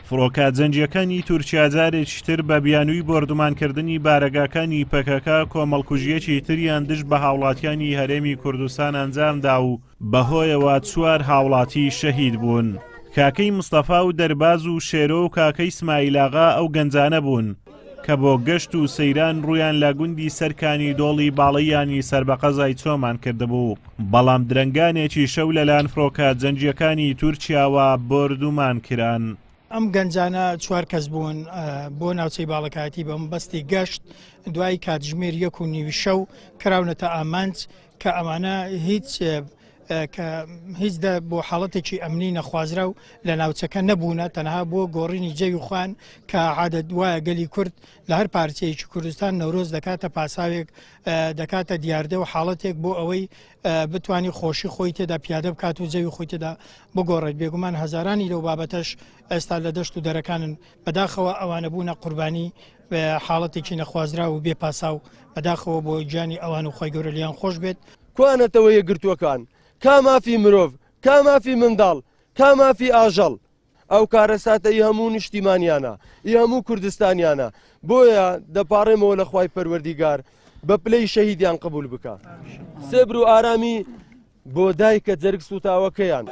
فڕۆکە جەنگییەکانی تورکیا جارێکی تر بە بیانووی بۆردومانکردنی بارەگاکانی پەکەکە کۆمەڵکوژییەکی تریان دژ بە هاوڵاتیانی هەرێمی کوردستان ئەنجامدا و بەهۆیەوە چوار هاوڵاتی شەهید بوون. کاکەی مستەفا و دەرباز و شێرۆ و کاکەی سمایلاغا ئەو گەنجانە بوون کە بۆ گەشت و سەیران ڕوویان لە گوندی سەرکانی دۆڵی باڵەیانی سەر بە قەزای چۆمان کردبوو، بەڵام درەنگانێکی شەو لەلایەن فڕۆکە جەنگییەکانی تورکیاوە بۆردومان کران. ئەم گەنجانە چوار کەس بوون بۆ ناوچەی باڵەکایەتی بە مەبەستی گەشت، دوای کاتژمێر یەک و نیوی شەو کراونەتە ئامانج کە ئەمانە هیچ کە هیچ دە بۆ حاڵەتێکی ئەمنی نەخوازراو لە ناوچەکە نەبوونە تەنها بۆ گۆڕینی جەوی خوان کە عادەت وایە گەلی کورد لە هەر پارچەیەکی کوردستان نەورۆز دەکاتە پاساوێک دەکاتە دیاردە و حاڵەتێک بۆ ئەوەی بتانی خۆشی خۆی تێدا پیادە بکات و جەوی خۆی تێدا بگۆڕێت بێگومان هەزارانی لەو بابەتەش ئێستا لە دەشت و دەرەکانن بەداخەوە ئەوانە بوونە قوربانی حاڵەتێکی نەخوازراو و بێ پاساو بەداخەوە بۆ گیانی ئەوان و خوای گەورە لێیان خۆش بێت. کوا نەتەوە یەکگرتووەکان؟ کا مافی مرۆڤ؟ کا مافی منداڵ؟ کا مافی ئاژەڵ؟ ئەو کارەساتە ئی هەموو نیشتیمانیانە، ئی هەموو کوردستانیانە، بۆیە دەپاڕێمەوە لە خوای پەروەردیگار بە پلەی شەهیدیان قبول بکا. سەبر و ئارامی بۆ دایکە جەرگ سوتاوەکەیان.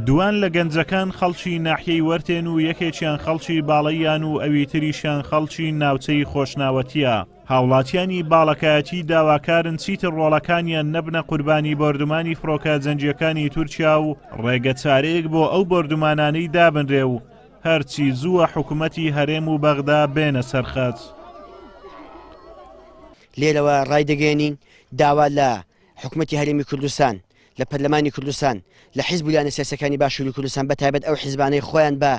دوان لە گەنجەکان خەڵکی ناحیەی وەرتێن و یەکێکیان خەڵکی باڵەیان و ئەوی تریشیان خەڵکی ناوچەی خۆشناوەتییە. هاوڵاتیانی باڵەکایەتی داواکارن چیتر ڕۆڵەکانیان نەبنە قوربانی بۆردومانی فڕۆکە جەنگییەکانی تورکیا و ڕێگەچارەیەک بۆ ئەو بۆردومانانەی دابنرێ و هەرچی زووە حکومەتی هەرێم و بەغدا بێنە سەرخەت. لێرەوە ڕایدەگەیەنین داوا لە حکومەتی هەرێمی کوردستان، لە پەرلەمانی کوردستان، لە حیزب و لایەنە سیاسیەکانی باشووری کوردستان بە تایبەت ئەو حیزبانەی خۆیان بە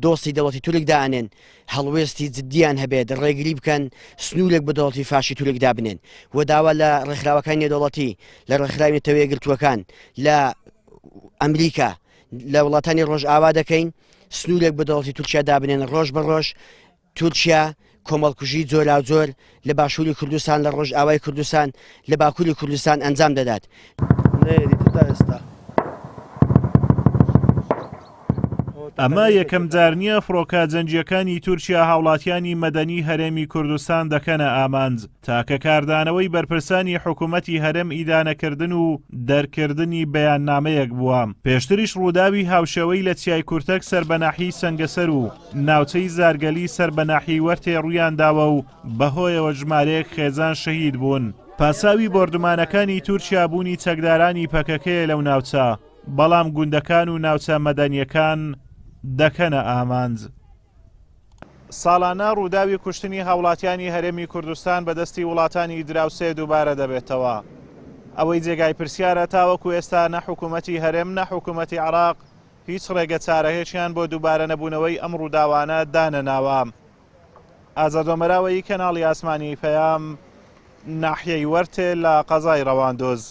دۆستی دەوڵەتی تورک دائەنێن هەڵوێستی جدیان هەبێت ڕێگری بکەن سنوورێک بۆ دەوڵەتی فاشی تورک دابنێن و داوا لە ڕێکخراوەکانی نێودەوڵەتی لە ڕێکخراوی نەتەوە یەکگرتووەکان لە ئەمریکا لە وڵاتانی ڕۆژئاوا دەکەین سنوورێک بۆ دەوڵەتی تورکیا دابنێن ڕۆژ بە ڕۆژ تورکیا کۆمەڵکوژی جۆراوجۆر لە باشووری کوردستان، لە ڕۆژئاوای کوردستان، لە باکووری کوردستان ئەنجام دەدات. ئەمە یەکەم جار نییە فڕۆکە جەنگییەکانی تورکیا هاوڵاتیانی مەدەنی هەرێمی کوردستان دەکەنە ئامانج، تاکە کاردانەوەی بەرپرسانی حکومەتی هەرێم ئیدانەکردن و دەرکردنی بەیاننامەیەک بووە. پێشتریش ڕووداوی هاوشێوەی لە چیای کورتەک سەر بە ناحیەی سەنگەسەر و ناوچەی زارگەلی سەر بە ناحیەی وەرتێ ڕوویانداوە و بەهۆیەوە ژمارەیەک خێزان شەهید بوون. پاساوی بۆردومانەکانی تورکیا بوونی چەکدارانی پەکەکەیە لەو ناوچە، بەڵام گوندەکان و ناوچە مەدەنییەکان دەکەنە ئامانج. ساڵانە ڕووداوی کوشتنی هاوڵاتیانی هەرێمی کوردستان بە دەستی وڵاتانی دراوسێ دووبارە دەبێتەوە. ئەوەی جێگای پرسیارە تاوەکو ئێستا نە حکوومەتی هەرێم نە حکوومەتی عێراق هیچ ڕێگە چارەیەکیان بۆ دووبارە نەبوونەوەی ئەم ڕووداوانە دانەناوە. ئازاد ئۆمەراوەیی کەناڵی ئاسمانی پەیام، ناحیەی وەرتێ لە قەزای ڕەواندوز.